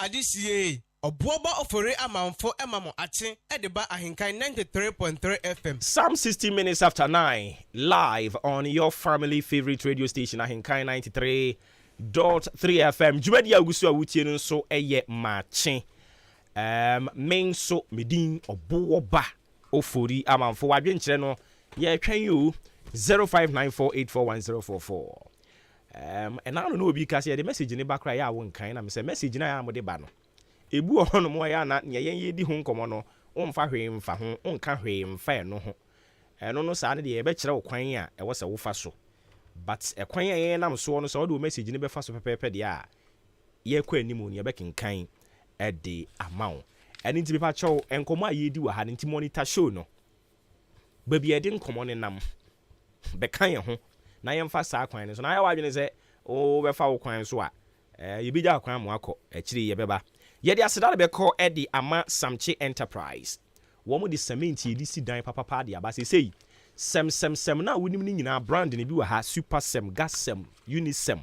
Adehye Ɔboɔba Ofori Amanfo ma mo akye de ba Ahenkan 93.3 FM. Some 60 minutes after 9, live on your family favorite radio station, Ahenkan 93.3 FM. Dwumadi a wogu so a wotie no nso yɛ Maakye. Me nso medin Ɔboɔba Ofori Amanfo. Wadwenkyerɛ no yɛtwɛn yi o, 0594841044. Ɛna no na obi ka sɛ yɛde message ne ba koraa yɛ a wonkan na mesɛ message no a yɛ a mode ba no, ebi wɔ hɔnom a yɛ ana nea yɛn yɛdi ho nkɔmmɔ no, womfa hwee mfa ho, wonka hwee mfa ɛno ho. Ɛno no saa no deɛ, yɛbɛkyerɛ wo kwan a ɛwɔ sɛ wofa so, but ɛkwan a yɛn nam soɔ no, sɛ wode wo message no bɛfa so pɛpɛɛpɛ deɛ a, yɛkɔ anim no, yɛbɛkenkan ɛde ama wo. Ɛno nti mepa kyɛw, nkɔmmɔ a yɛdi wɔ ha no nti, monitor show no, baabi a yɛde nkɔmmɔ no nam, bɛka yɛn ho na yɛmfa saa kwan no so. Na ayɛ w'adwene sɛ wobɛfa wo kwan so a, yɛbɛgya kwan mo akɔ akyiri. Yɛbɛba, yɛde aseda de bɛkɔ ɛde ama Samkye Enterprise. Wɔn de cement yɛde si dan papapa de aba seesei. Sɛmsɛmsɛm na wonim no nyinaa, brand ne bi wɔ ha: Super Sɛm, Gasɛm, Unisɛm.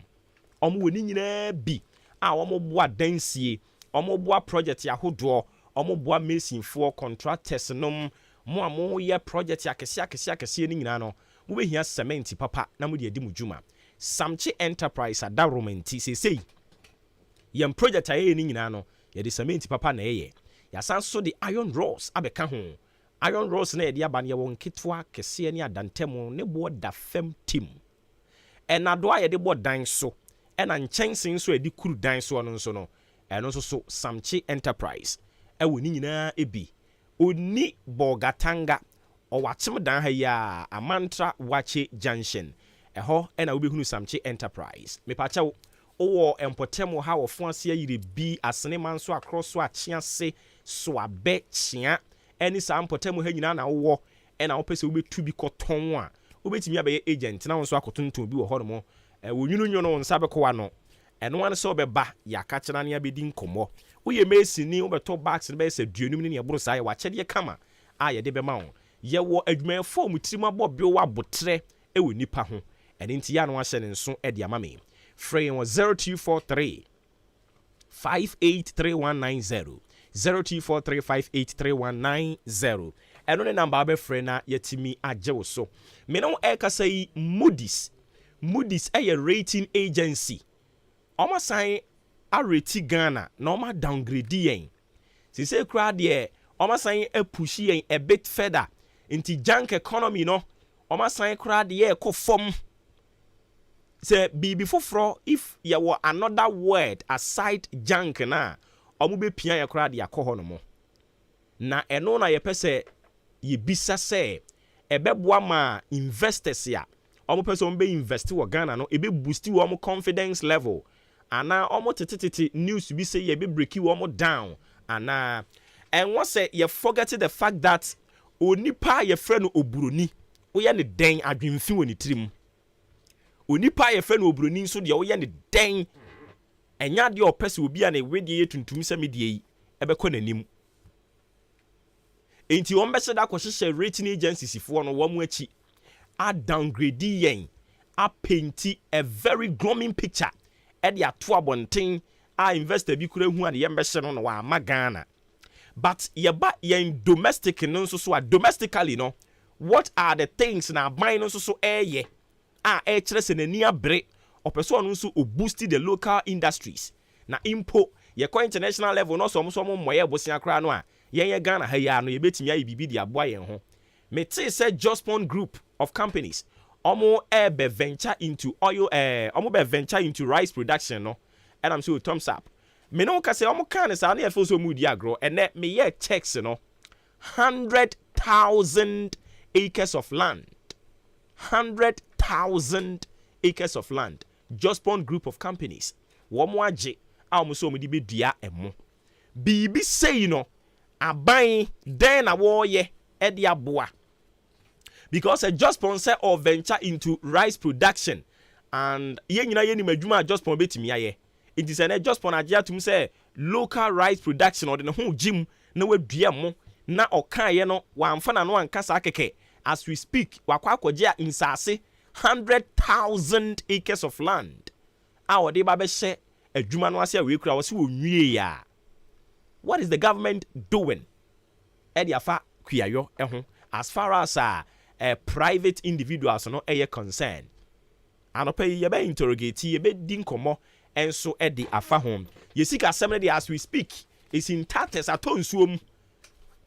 Wɔn wɔ ne nyinaa bi a wɔn boa dansie, wɔn boa project ahodoɔ, wɔn boa masonfoɔ, contractors nom. Mo a moyɛ project akɛseɛ akɛseɛ akɛseɛ no nyinaa no, mobɛhia cement papa na mode adi mo dwuma. Samkye Enterprise adaworoma nti, seesei yɛn project a yɛyɛ no nyinaa no, yɛde cement papa na ɛyɛ. Yɛasan so de iron rods abɛka ho. Iron rods na yɛde aba no, yɛwɔ nketewa, kɛseɛ ne adantam. Ne boɔ da fam tim. Ɛnadoa a yɛde bɔ dan so, ɛna nkyɛnsee nso a yɛde kuru dan soɔ no nso no, ɛno nso so Samkye Enterprise ɛwɔ ne nyinaa bi. Onni Bɔgatanga, ɔwɔ Akyem Dan ha yi a, Amantra Wakye Junction, ɛhɔ ɛna wobɛhunu Samkye Enterprise. Mepakyɛw, wowɔ mpɔtam ha wɔ fo ase, ayire bi asenema nso akorɔ so, akyease so, abɛ kyea ɛne saa mpɔtam ha nyinaa na wowɔ, ɛna wopɛ sɛ wobɛtu bi kɔtɔn a, wobɛtumi abɛyɛ agent na wo nso akɔtontɔn bi wɔ hɔnom. Ɛwɔ nwununwunu wo nsa bɛkɔ w'ano. Ɛno ano sɛ wobɛba yɛaka kyerɛ ne abɛdi nkɔmmɔ. Woyɛ masonni, wobɛtɔ bags no bɛyɛ sɛ 50 ne neɛboro saa, yɛ wakyɛdeɛ kama a yɛde bɛma wo. Yɛwɔ adwumayɛfoɔ a mu tirim abɔ bew abotrɛ ɛwɔ nipa ho. Ɛno nti yɛ ano ahyɛ ne nso de ama me. Frɛ yɛn wɔ 0243 583190, 0243 583190. Ɛno ne number wobɛfrɛ na yɛtumi agye wo so. Me ne wo ɛrekasa yi, Moody's, Moody's ɛyɛ rating agency. Ɔmo asan arate Ghana na ɔmo adowngrade yɛn. Sise koraa deɛ, ɔmo asan apush yɛn a bit further, nti junk economy no, ɔmo asan koraa deɛ ɛkɔ fam sɛ biribi foforɔ. If yɛwɔ another word aside junk na ɔmo bɛpia yɛ koraa de akɔ hɔ nom. Na ɛno na yɛpɛ sɛ yɛbisa sɛ ɛbɛboa ma investors a ɔmo pɛ sɛ ɔmo bɛ invest wɔ Ghana no, ebe boost wɔn confidence level, anaa ɔmo tetetete news bi sɛ yɛbɛ break wɔn down, anaa ɛnwɔ sɛ yɛ forget the fact that onipa a yɛfrɛ no oburoni, woyɛ ne dɛn, adwemfi wɔ ne tirim. Onipa a yɛfrɛ no oburoni nso deɛ, woyɛ ne dɛn, ɛnyɛ adeɛ a ɔpɛ sɛ obi a ne wedeɛ yɛ tuntum sɛ me deɛ yi ɛbɛkɔ n'anim. Nti wɔn bɛhyɛ da akɔhyehyɛ rating agencies foɔ no wɔn akyi a downgrade yɛn, apaint a very gloomy picture ɛde ato abɔnten a investor bi kura hu a ne yɛn bɛhyɛ no na wama Ghana. But yɛba yɛn domestic no nso so a, domestically no, what are the things na aban no nso so ɛɛyɛ a ɛkyerɛ sɛ n'ani abere, ɔpɛ sɛ ɔno nso ɔboost the local industries? Na mpo yɛkɔ international level no, ɔsɛ ɔmo nso ɔmo mmɔyɛ bosea koraa no a, yɛn yɛ Ghana ha yi a no, yɛbɛtumi ayɛ biribi de aboa yɛn ho. Metee sɛ Jospong Group of Companies, ɔmo ɛɛbɛ venture into oil, ɔmo bɛ venture into rice production no, ɛnam sɛ o, thumbs up. Me ne wo ka sɛ ɔmo kaa ne saa ne yɛfɛ sɛ ɔmo di agorɔ. Ɛnɛ meyɛ checks no, 100,000 acres of land, 100,000 acres of land, Jospong Group of Companies wɔn agye a wɔn nso wɔn de bɛdua ɛmo. Biribi sei no, aban dɛn na wɔreyɛ ɛde aboa? Because Jospong sɛ ɔ venture into rice production and yɛn nyinaa yɛnim adwuma a Jospong bɛtumi ayɛ. Nti sɛ nɛ Jospong agye atum sɛ local rice production, ɔde ne ho gyim na wadua mo na ɔkaeɛ no, wamfa n'ano anka saa kɛkɛ. As we speak, wakɔ akɔgye nsaase 100,000 acres of land a wɔde ba bɛhyɛ adwuma no ase a wei kura wɔsi wɔ nwie a. What is the government doing ɛde afa kuayɔ ho as far as private individuals no ɛyɛ concern? Anɔpɛ yi yɛbɛ interrogate, yɛbɛdi nkɔmmɔ nso ɛde afa ho. Yɛsika asɛm no deɛ, as we speak, is in tatters, atɔ nsuo mu.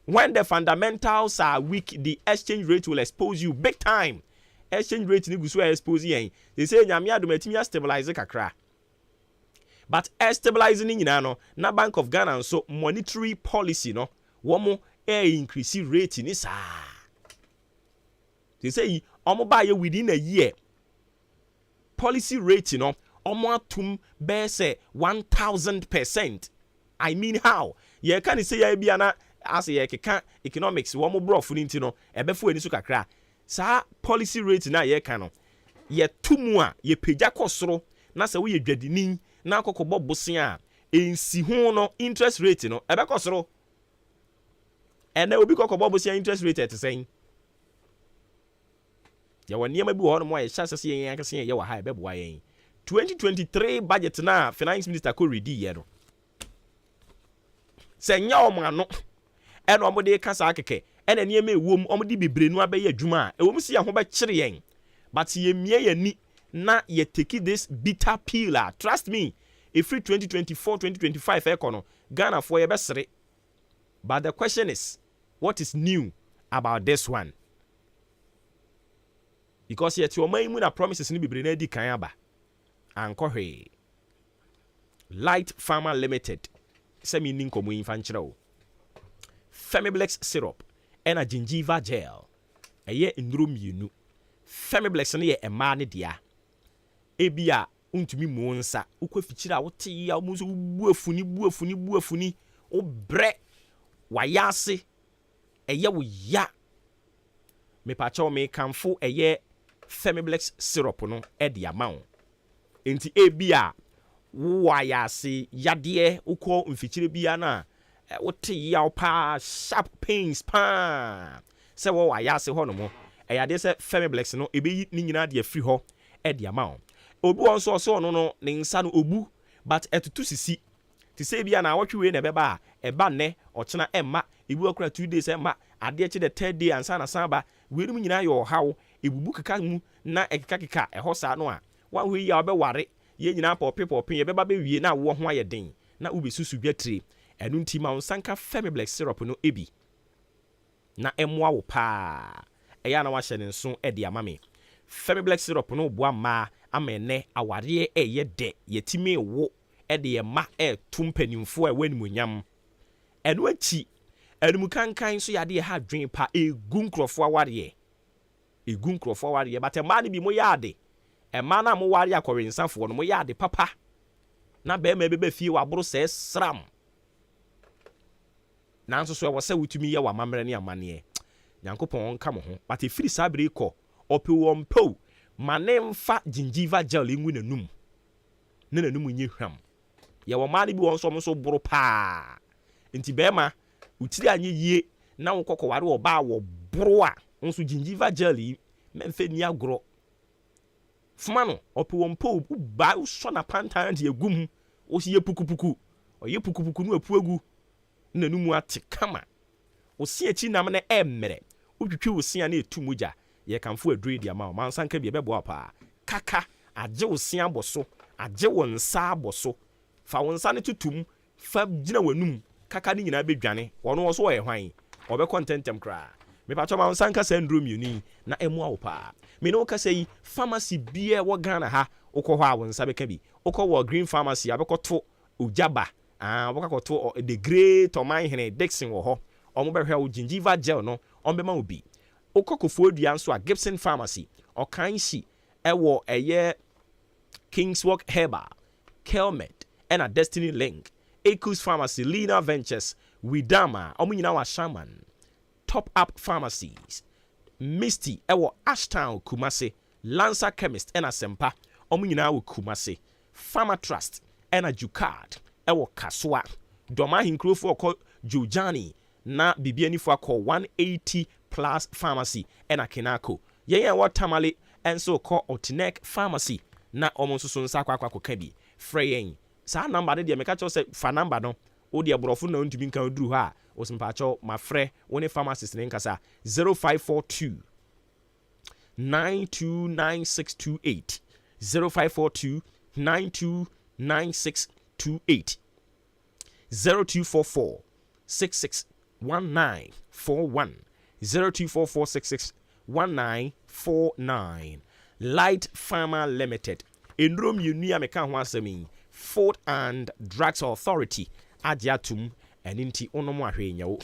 When the fundamentals are weak, the exchange rate will expose you big time. Exchange rate ni gu so a expose yɛn. They say Nyame adom, atumi astabilize kakra, but stabilize ne nyinaa no na Bank of Ghana nso monetary policy no, wɔn ɛ increase rate ni saa. They say wɔn ba yɛ, within a year, policy rate no wɔn atum bɛyɛ sɛ 1000%. I mean, how yɛka ne sɛ yɛ bi ana asɛ yɛkeka economics wɔn borɔfo no nti no ɛbɛfo ani so kakra. Saa policy rate na yɛka no, yɛto mu a yɛpagya kɔ soro na sɛ woyɛ dwadini na akɔkɔbɔ bosea a nsi ho no, interest rate no ɛbɛkɔ soro. Ɛnɛ obi kɔkɔbɔ bosea, interest rate ɛte sɛn? Yɛwɔ nneɛma bi wɔ hɔnom a yɛhyɛ asɛ sɛ yɛn ankasa yɛyɛ wɔ ha, ɛbɛboa yɛn. 2023 budget na Finance Minister kɔ redi yɛ no sɛ nyɛ ɔmo ano ɛna ɔmo de ka saa kɛkɛ, ɛna nneɛma ɛwɔ mu, ɔmo de bebree no abɛyɛ adwuma a ɛwɔ mu si yɛn ho bɛkyere yɛn, but yɛmie yɛn ni na yɛ take this bitter pill a, trust me, ɛfiri 2024, 2025 ɛkɔ no, Ghanafoɔ yɛbɛsere. But the question is, what is new about this one? Because yɛte ɔman yi mu na promises no bebree na adi kan aba, ankɔ hwee. Light Pharma Limited sɛ menni nkɔmmɔ yi mfa nkyerɛ wo. Femiblex syrup ɛna gingiva gel, ɛyɛ nnuro mmienu. Femiblex no yɛ mmaa ne dea. Ebi a wontumi mu nsa, wokɔ afikyire a wote yi a, wɔn nso wobu afuni, bu afuni, bu afuni, wobrɛ wayɛ ase, ɛyɛ wo ya. Mepakyɛw, mekamfo ɛyɛ Femiblex syrup no ɛde ama wo. Nti ebi a wowɔ ayɛ yadeɛ, wokɔ mfikyire bia no a wote yaw paa, sharp pains paa sɛ wɔwɔ ayɛ ase hɔ nom, ɛyɛ adeɛ sɛ Femiblex no ɛbɛyi ne nyinaa de afiri hɔ ɛde ama wo. Obi wɔ nso ɔsɛ ɔno no ne nsa no obu, but ɛtutu sisi te sɛ ebi a na awɔtwe wei na ɛbɛba a ɛba nnɛ, ɔkyena ɛmma, ebi wɔ kora 2 days ɛmma, adeɛ kye the third day ansa na san ba. Weinom nyinaa yɛ ɔhaw. Ebubu keka mu na ɛkekakeka ɛhɔ saa no a, wɔn yi a wɔbɛware yɛn nyinaa pɔpe pɔpe, yɛbɛba bɛwie na awoɔ ho ayɛ den na wobɛsusu dwa tire. Ɛno nti ma wo nsa nka Femiblex syrup no ebi na ɛmmoa wo paa. Ɛyɛ a na wahyɛ ne nso ɛde ama me. Femiblex syrup no boa mmaa ama ɛnɛ awareɛ ɛyɛ dɛ, yɛtumi wo ɛde yɛn mma ɛɛto mpanimfoɔ a ɛwɔ animuonyam. Ɛno akyi, animu kankan nso yɛ adeɛ ha adwene pa, egu nkurɔfoɔ awareɛ, egu nkurɔfoɔ awareɛ. But mmaa no bi mo yɛ ade, mmaa no a mo ware akɔwensafoɔ no, mo yɛ ade papa na bɛrima bɛbɛ fie waboro sɛ sram, nanso so ɛwɔ sɛ wotumi yɛ w'amammerɛ ne amanneɛ. Nyankopɔn ɔnka mo ho. But ɛfiri saa bere kɔ, ɔpɛ wɔn mpɛw ma ne mfa gingiva gel ngu n'anum ne n'anum nye hwam. Yɛwɔ mmaa no bi wɔn nso, ɔmo nso boro paa. Nti bɛrima wotiri anyɛ yie na wokɔ kɔware ɔbaa wɔ boro a, nso gingiva gel yi mɛmfɛ ni agorɔ fuma no. Ɔpɛ wɔn mpɛw ba, wosɔ n'apantan de egu mu, wosi yɛ pukupuku, ɔyɛ pukupuku no apu agu n'anum ate kama. Osi akyi nam no ɛmmerɛ, wotwitwi wo sea na etu mogya. Yɛkamfo aduro yi de ama wo. Mansa nka bi, ɛbɛboa paa. Kaka agye wo se abɔ so, agye wo nsa abɔ so, fa wo nsa no tutum fa gyina w'anum, kaka no nyinaa bɛdwane. Ɔno wɔ so ɔyɛ hwan? Ɔbɛkɔ ntɛntɛm koraa. Mepatɔ, ma wo nsa nka saa nduro mmienu yi na ɛmmoa wo paa. Me ne wo kasa yi, pharmacy biara ɛwɔ Ghana ha, wokɔ hɔ a wo nsa bɛka bi. Wokɔ wɔ Green Pharmacy a, wobɛkɔto Ogyaba, ah, wobɛkɔ akɔto the great Ɔmanhene Dixon wɔ hɔ. Ɔmo bɛhwɛ wo gingiva gel no, ɔmo bɛma wo bi. Wokɔ Kofoɔ nso a, Gibson Pharmacy, Ɔkanhyi ɛwɔ ɛyɛ Kingswalk Herbal, Kelmed, ɛna Destiny Link, Acus Pharmacy, Lina Ventures, Widama, ɔmo nyinaa wɔ Ashaman, Top Up Pharmacies, Misty ɛwɔ Ashtown, Kumase, Lancer Chemist ɛna Sempa, ɔmo nyinaa wɔ Kumase, Pharma Trust ɛna Jukad ɛwɔ Kasoa, Dɔm ahenkurofoɔ kɔ Jojani na biribi akɔ 180 Plus Pharmacy ɛna Kinako. Yɛn a ɛwɔ Tamale ɛnso kɔ Otinek Pharmacy na ɔmo nso so nsa akɔ akɔka bi. Frɛ yɛn saa number no deɛ, meka kyerɛw sɛ fa number no. Wo deɛ, borɔfo na wontumi nka, woduru hɔ a, wo sɛ mpaakyɛw mafrɛ wo ne pharmacist ne nkasa. 0542 929628, 0542 929628, 0244 66 1941, 0244 66 1949. Light Pharma Limited nnuro mmienu a meka ho asɛm yi, Food and Drugs Authority agye atom. Ɛno nti wonom ahwɛ nya wo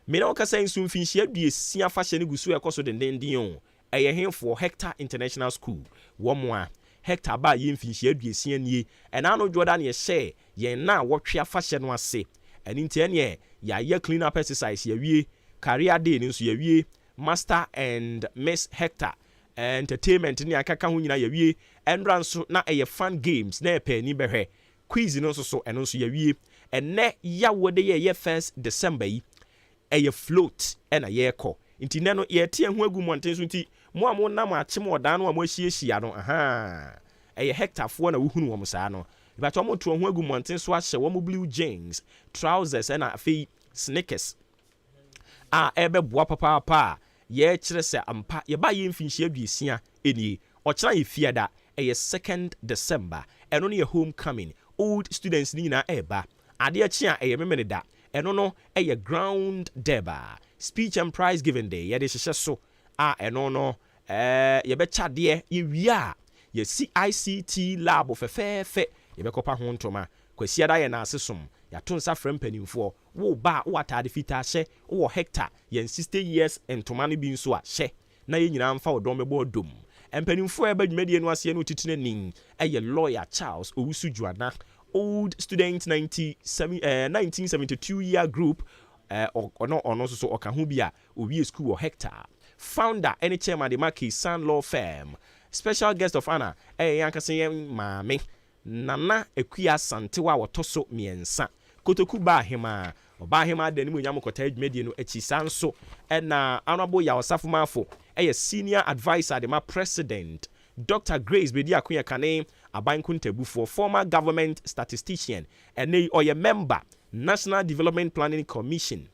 mene wo kasa nso. Mfinhyia 60 afahyɛ no gu so ɛkɔ so dendenden o. Ɛyɛ henfoɔ? Hector International School. Wɔ mo a Hector ba yɛ mfinhyia 60 nie. Ɛna ano dwoɔda ne yɛhyɛ yɛn na wɔtwe afahyɛ no ase. Ɛno nti ɛneɛ yɛayɛ clean up exercise, yɛwie career day no nso, yɛwie Master and Miss Hector entertainment ne akaka ho nyinaa yɛwie. Ɛnora nso na ɛyɛ fun games na ɛpɛ ani bɛhwɛ quiz no nso so. Ɛno nso yɛwie. Ɛnɛ yawo de yɛyɛ 1st December yi, ɛyɛ float ɛna yɛrekɔ. Nti nɛ no yɛte ɛho agu mmɔnten so. Nti mo a monam akyem ɔdan no a moahyiahyia no, aha ɛyɛ Hectorfoɔ na wohunu wɔn saa no. Ìbàtɛ wɔn to ho agu mmɔnten so ahyɛ wɔn blue jeans trousers ɛna afei sneakers a ɛbɛboa papaapa a yɛrekyerɛ sɛ ampa yɛba yɛ mfinhyia 60 nie. Ɔkyena yɛ fiada, ɛyɛ 2nd December. Ɛno no yɛ homecoming, old students ne nyinaa ɛreba. Adeɛ kye a ɛyɛ memene da, ɛno no ɛyɛ grand durbar, speech and prize giving day. Yɛde hyehyɛ so a ɛno no yɛbɛkyɛ adeɛ. Yɛwie a, yɛsi ICT lab fɛfɛɛfɛ, yɛbɛkɔpa ho ntoma. Kwasiada yɛ n'ase som, yɛato nsa frɛ mpanimfoɔ. Wo ba a wowɔ atade fitaa hyɛ, wowɔ Hector yɛn 60 years ntoma no bi nso a hyɛ, na yɛn nyinaa mfa ɔdɔm bɛbɔ dom. Mpanimfoɔ a ɛba dwumadie no aseɛ no, titire nin ɛyɛ Lawyer Charles Owusu Juana, old student 97, 1972 year group. Ɔno nso so ɔka ho bi a owie school wɔ Hector, founder ɛne chairman de ma Kesan Law Firm. Special guest of honor ɛyɛ yɛn ankasa yɛn maame Nana Akua Santewa a wɔtɔ so mmiɛnsa, Kotoku baa hemaa, ɔbaa hemaa da anim onyam kɔtaa dwumadie no akyi. Saa nso ɛna Honorable Yaw Osafo ɛyɛ senior adviser de ma President Dr Grace Bediako yɛ kane aban nkontabufoɔ, former government statistician, ɛnɛ yi ɔyɛ member, National Development Planning Commission.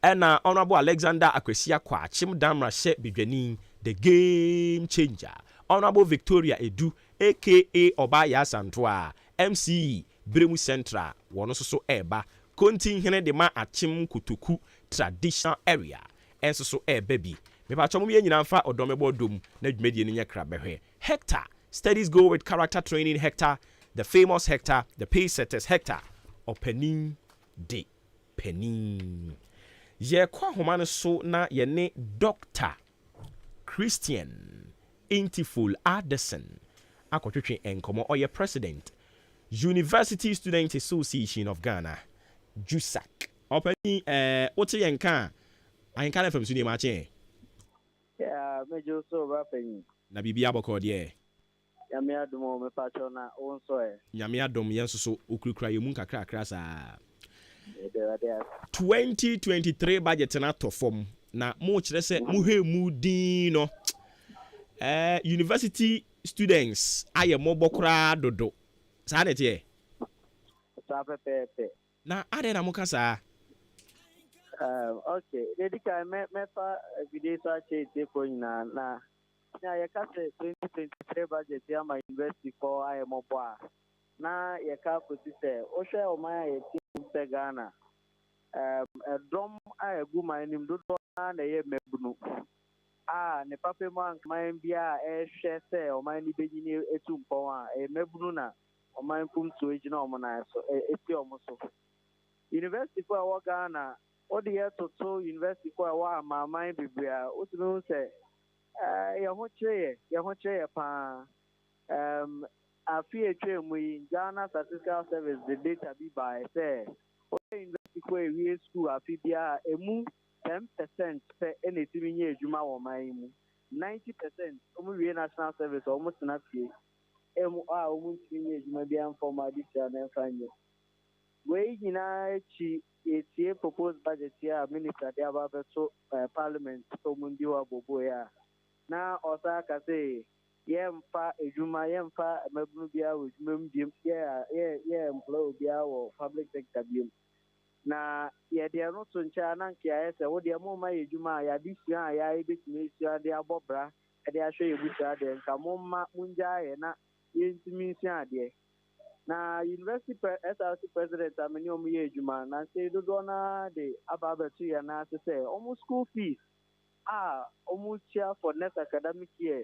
Ɛna Honorable Alexander Akwasi Akɔ Akyem Damra hyɛ bedwani, the game changer. Honorable Victoria Edu aka Ɔbaa Yasantoa, MCE Beremu Central, wɔn nso so ɛreba. Kontinhene de ma Akyem Kotoku Traditional Area ɛnso so ɛreba bi. Mepatwɛ mo yɛn nyinaa mfa ɔdɔm ɛbɔ dom na dwumadie no nyɛ kra bɛhwɛ. Hector studies go with character training. Hector, the famous Hector, the pace setters. Hector, ɔpanin de panin. Yɛkɔ ahoma no so na yɛne Dr Christian Intiful Addison akɔtwetwe nkɔmmɔ. Ɔyɛ president, University Student Association of Ghana, JUSAG. Ɔpanin, wote yɛn ka a, Ahenka no fam so nneɛma akye. Yeah, megye so, ba panyin. Na biribi abɔkɔ deɛ? Nyame adom o, mepakyɛw, na wo nso ɛ? Nyame adom, yɛn nso so okurakura yɛn mu nkakrakra saa. Yɛda Awurade ase. 2023 budget no atɔ fam na mokyerɛ sɛ mohwɛ mu din no, university students ayɛ mmɔbɔ koraa dodo. Saa na ɛteɛ? Saa pɛpɛɛpɛ. Na adɛn na moka saa? Okay, dedi kan mɛfa afidie so akyɛ etiefoɔ nyinaa na na yɛka sɛ 2023 budget yi ama university foɔ ayɛ mmɔbɔ a, na yɛka akɔsi sɛ wohwɛ ɔman a yɛte mu sɛ Ghana, ɛdɔm a ɛgu man anim dodoɔ ara na ɛyɛ mmabunu a ne papa mu ankaman bi a ɛrehwɛ sɛ ɔman no bɛnyini etu mpɔn a ɛyɛ mmabunu na ɔman mpuntuo gyina wɔn nan so, esi wɔn so. University foɔ a ɛwɔ Ghana, wode yɛ toto university foɔ a ɛwɔ amaaman bebree a, wotumi hu sɛ yɛn ho kyerɛ yɛ, yɛn ho kyerɛ yɛ paa. Afe a etwa mu yi, Ghana Statistical Service de data bi baeɛ sɛ wɔyɛ university foɔ a ewie school afe biara, emu 10% pɛ ɛna etumi nyɛ adwuma wɔ ɔman yi mu. 90% wɔn wie national service a, wɔn tena fie emu a wɔn ntumi nyɛ adwuma biara mfa wɔn adesua no mfa nyɛ. Wei nyinaa akyi, yɛtie proposed budget yi a minister de aba abɛto parliament sɛ wɔn ndi hɔ abobo yi a, na ɔsan aka sɛ Yɛmfa adwuma, yɛmfa mmabunu biara wɔ adwuma mu biom, yɛ yɛ yɛ employ obiara wɔ public sector biom. Na yɛde ɛno to nkyɛn a, na anka yɛayɛ sɛ wo deɛ momma yɛ adwuma a yɛade sua a yɛa yɛbɛtumi asua de abɔ bra de ahwɛ yɛn abusua deɛ, nka momma mongyaa yɛ na yɛntumi nsua adeɛ. Na University pre SRC president a me ne wɔn yɛ adwuma, nansa yi dodoɔ no ara de aba abɛto yɛn nan ase sɛ wɔn school fees a wɔtua for next academic year,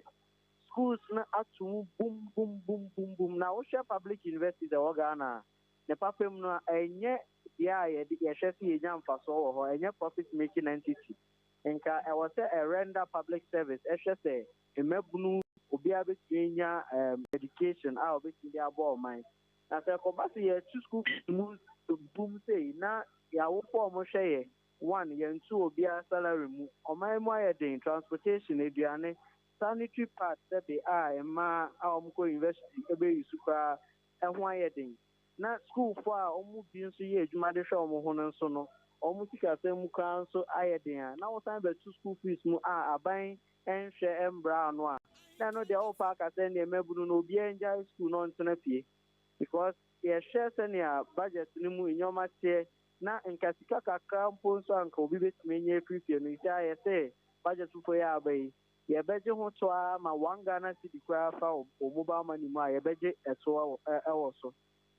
schools no ato mu bum bum bum bum bum. Na wohwɛ public universities a ɛwɔ Ghana a, ne papa mu no, ɛnyɛ deɛ a yɛde yɛhwɛ sɛ yɛnya mfasoɔ wɔ hɔ, ɛnyɛ profit making entity. Nka ɛwɔ sɛ ɛ render public service, ɛhwɛ sɛ mmabunu obiara bɛtumi anya education a ɔbɛtumi de abɔ ɔman. Na sɛ ɛkɔba sɛ yɛtu school fees mu bum sei na yɛawofoɔ a wɔhwɛ yɛ, one, yɛntu obiara salary mu, ɔman mu ayɛ den, transportation, aduane, sanitary pad sɛbe a mmaa a wɔkɔ university bɛyi so koraa ɛho ayɛ den. Na sukuufoɔ a wɔn mu bi nso yɛ adwuma de hwɛ wɔn ho no nso no, wɔn sikasɛm mu koraa nso ayɛ den a, na wosan bɛto school fees mu a aban nhwɛ mbra ano a, na ɛno deɛ wopɛ aka sɛ nneɛma mmabunu no obiara ngyae school na ɔntena fie. Because yɛhwɛ sɛnea budget no mu nneɛma teɛ na nka sika kakra mpo nso anka obi bɛtumi anya afiri fie no, nti ayɛ sɛ budget foforɔ yɛ aba yi, yɛbɛgye ho to ara ma 1 Ghana cedi koraa fa wɔ mobile money mu a, yɛbɛgye ɛto ɛwɔ so.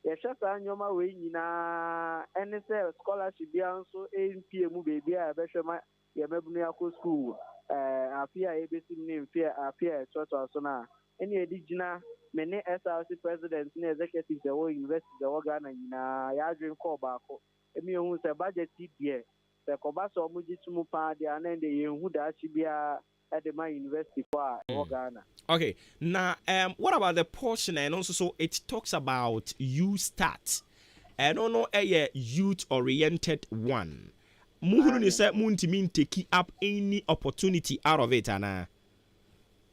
Yɛhwɛ saa nneɛma wei nyinaa, ɛne sɛ scholarship biara nso mpie mu beebi a yɛbɛhwɛ ma yɛmabunu akɔ school afe a yɛbɛsi mu ne mfe afe a ɛtoatoa so no a, ɛne yɛde gyina me ne SRC president ne executives ɛwɔ universities ɛwɔ Ghana nyinaa yɛadwene kɔɔ baako. Emi ehu sɛ budget yi deɛ, sɛ kɔba sɛ ɔmo gye to mu paa deɛ a, na ɛnde yɛnhu daakye biara ɛde ma university fo a ɛwɔ Ghana. Okay, now what about the portion and also so it talks about YouStart? Ɛno no ɛyɛ youth oriented one. Muhunu ni sɛ muntumi take up any opportunity out of it ana?